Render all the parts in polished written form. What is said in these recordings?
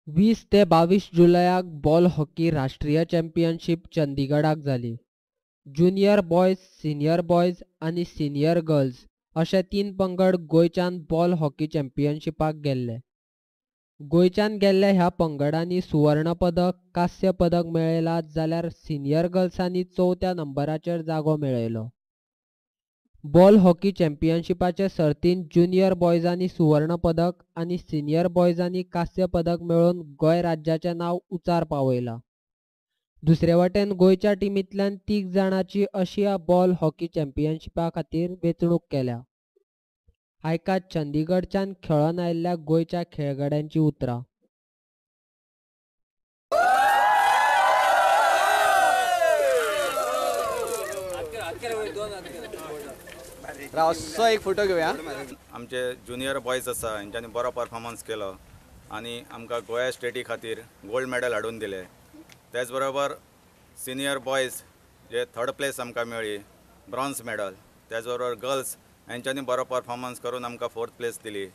20 ते 22 जुलयाक ball hockey राष्ट्रीय चॅम्पियनशीप चंदीगडाक जाली. ज्युनियर बॉयज, सिनियर बॉयज आनी सिनियर गर्ल्स अशे 3 पंगड गोंयच्यान बॉल हॉकी चॅम्पियनशिपाक गेल्ले. गोंयच्यान गेल्ल्या ह्या पंगडांनी सुवर्ण पदक, कांस्य पदक मेळयला जाल्यार सिनियर गर्ल्सांनी 4थ्या नंबराचेर जागो मेळयलो. बॉल हॉकी चॅम्पियनशिपाचे सर्तींत ज्युनियर बॉयजांनी सुवर्ण पदक आनी सिनियर बॉयजांनी कांस्य पदक मेळोवन गोंय राज्याचें नांव उंचार पावयलां. दुसरे वटेन गोंयच्या टिमींतल्यान 3 जाणांची आशिया बॉल हॉकी चॅम्पियनशिपा खातीर वेंचणूक केल्या. आयकात चंदीगडच्यान खेळोन आयिल्ल्या गोंयच्या खेळगड्यांची उतरां. असो एक फोटो घेवया. आमचे ज्युनियर बॉयज आसा हेंच्यांनी बरो परफॉर्मन्स केलो आनी आमकां गोवा स्टेटी खातीर गोल्ड मेडल हाडून दिले. त्याच बरोबर सिनियर बॉयज जे थर्ड प्लेस आमकां मेळ्ळी, ब्रॉन्ज मेडल. त्याच बरोबर गर्ल्स हेंच्यांनी बरो परफॉर्मन्स करून आमकां फोर्थ प्लेस दिली.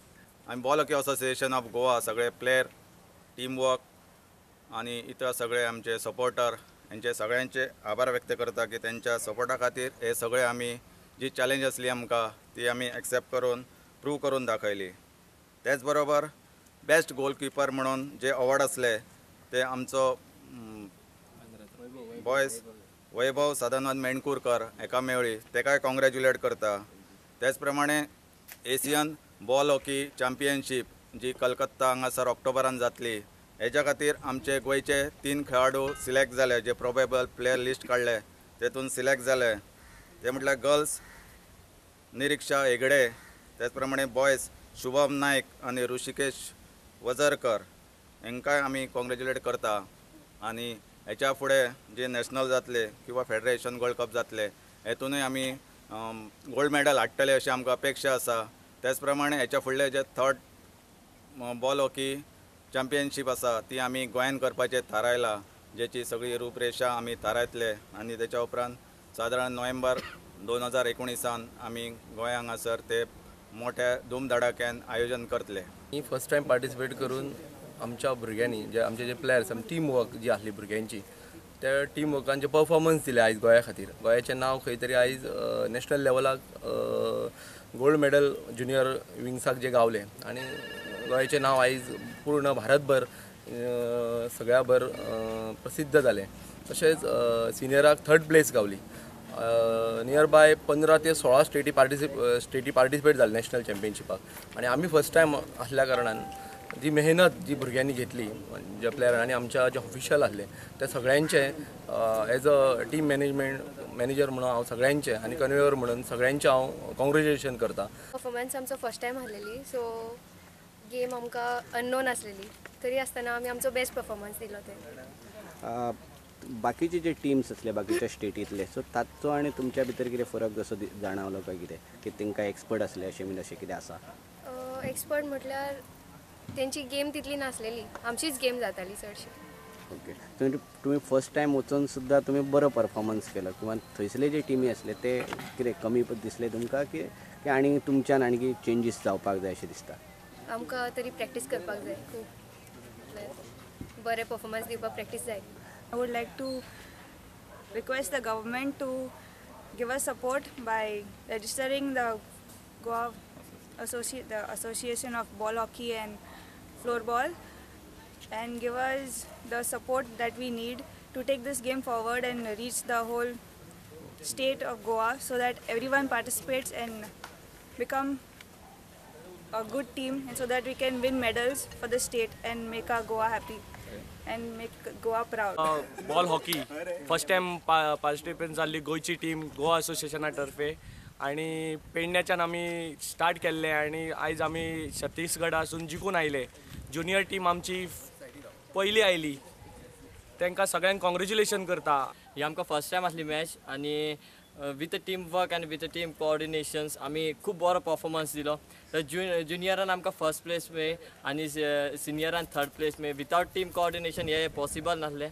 आनी ball hockey association of Goa सगळे प्लेयर, टीम वर्क आनी इतर सगळे आमचे सपोर्टर हेंचे सगळ्यांचे आभार व्यक्त करता की तेंच्या सपोर्टा खातीर हे सगळे आमी जी चॅलेंज आसली आमकां ती आमी एक्सेप्ट करून प्रूव करून दाखयली. त्याच बरोबर बेस्ट गोलकिपर म्हणून जे अवॉर्ड आसले ते आमचो बॉयज वैभव सदानंद मेणकुरकर हेका मेळ्ळी, तेकाय कॉंग्रेच्युलेट करता. त्याच प्रमाणे एशियन बॉल हॉकी चॅम्पियनशीप जी कलकत्ता हांगासर ऑक्टोबरान जातली हेच्या खातीर आमचे गोंयचे 3 खेळाडू सिलेक्ट जाले, जे प्रोबेबल प्लेयर लिस्ट काडले तेतून सिलेक्ट जाले. ते म्हटल्यार गर्ल्स निरीक्षा हेगडे, त्याच प्रमाणे बॉयज शुभम नायक आनी ऋषिकेश वजरकर हेंकांय आमी कॉंग्रेच्युलेट करता. आनी हेच्या फुडें जे नॅशनल जातले किंवा फेडरेशन गोल्ड कप जातले हेतूनय आमी गोल्ड मेडल हाडटले अशी आमकां अपेक्षा आसा. त्याच प्रमाणे हेच्या फुडले जे थर्ड बॉल हॉकी चॅम्पियनशीप आसा ती आमी गोंयान करपाचें थारायलां, जेची सगळी रूपरेशा आमी थारायतले आनी तेच्या उपरांत सादारण नोव्हेंबर 2019 आमी गोंया हांगासर ते मोठ्या धूमधडाक्यान आयोजन करतले. ही फर्स्ट टायम पार्टिसिपेट करून आमच्या भुरग्यांनी जे आमचे जे प्लेयर्स, टीम वर्क जी आसली भुरग्यांची, त्या टीम वर्कान जे परफॉर्मन्स दिले आयज गोंया खातीर, गोंयाचें नांव खंय तरी आयज नॅशनल लेवलाक गोल्ड मेडल ज्युनियर विंग्साक जे गावले आनी गोंयाचें नांव आयज पूर्ण भारतभर सगळ्याभर प्रसिद्ध जालें. तशेंच सिनियराक थर्ड प्लेस गावली. नियर बाय 15 ते 16 स्टेटी पार्टिसिपेट जाले नॅशनल चॅम्पियनशिपाक आनी आमी फर्स्ट टायम आसल्या कारणान जी मेहनत जी भुरग्यांनी घेतली, ज्या प्लेयर आनी आमच्या जे ऑफिशियल आसले त्या सगळ्यांचे एज अ टीम मॅनेजर म्हणून हांव सगळ्यांचे आनी कन्वेयर म्हणून सगळ्यांचे हांव कॉंग्रेच्युलेशन करता. परफॉर्मन्स आमचो फर्स्ट टायम आसलेली, सो गेम आमकां अननोन आसलेली, तरी आसतना आमी आमचो बेस्ट परफॉर्मन्स दिलो. ते बाकीचे जे टीम्स आसले बाकीच्या स्टेटींतले, सो ताचो आनी तुमच्या भितर कितें फरक जसो जाणवलो काय कितें, की तांकां एक्सपर्ट आसले अशें बीन अशें कितें आसा? एक्सपर्ट म्हटल्यार तेंची गेम तितली नासलेली, आमचीच गेम जाताली चडशी. ओके, तुमी फर्स्ट टायम वचून सुद्दां तुमी बरो परफॉर्मन्स केलो किंवा थंयसले जे टिमी आसले ते कितें कमी दिसले तुमकां की आनी तुमच्यान आणकी चेंजीस जावपाक जाय अशें दिसता? आमकां तरी प्रॅक्टीस करपाक जाय, खूब बरें परफॉर्मन्स दिवपाक प्रॅक्टीस जाय. I would like to request the government to give us support by registering the Goa the Association of Ball Hockey and Floorball and give us the support that we need to take this game forward and reach the whole state of Goa so that everyone participates and become a good team and so that we can win medals for the state and make our Goa happy and make Goa proud. Ball hockey first time participate जाल्ली गोंयची team Goa असोसिएशना तर्फे आनी पेडण्याच्यान आमी start केल्ले आनी आयज आमी छत्तीसगडासून जिखून आयले. ज्युनियर टीम आमची पयली आयली, तांकां सगळ्यांक कॉंग्रेच्युलेशन करता. ही आमकां फर्स्ट टायम आसली मॅच आनी विथ टीम वर्क आनी विथ टीम कोऑर्डिनेशन्स आमी खूब बरो परफॉर्मन्स दिलो. तर ज्युनियरान आमकां फर्स्ट प्लेस मेळ्ळी आनी सिनियरान थर्ड प्लेस मेळ्ळी. विथआवट टीम कोऑर्डिनेशन हें पॉसिबल नासलें.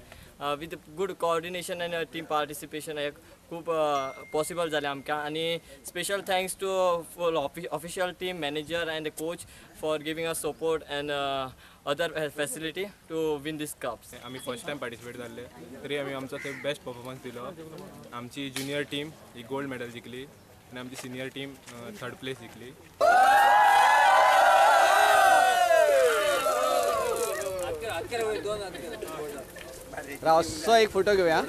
With good coordination and team participation हें खूब पॉसिबल जालें आमकां. आनी special thanks to full official team, manager and coach for giving us support and other facility to win these cups. आमी first time participate जाल्ले तरी आमी आमचो थंय बेस्ट परफॉर्मन्स दिलो. आमची ज्युनियर टीम ही गोल्ड मेडल जिखली आनी आमची सिनियर टीम थर्ड प्लेस जिखली. राव, असो एक फोटो घेवया.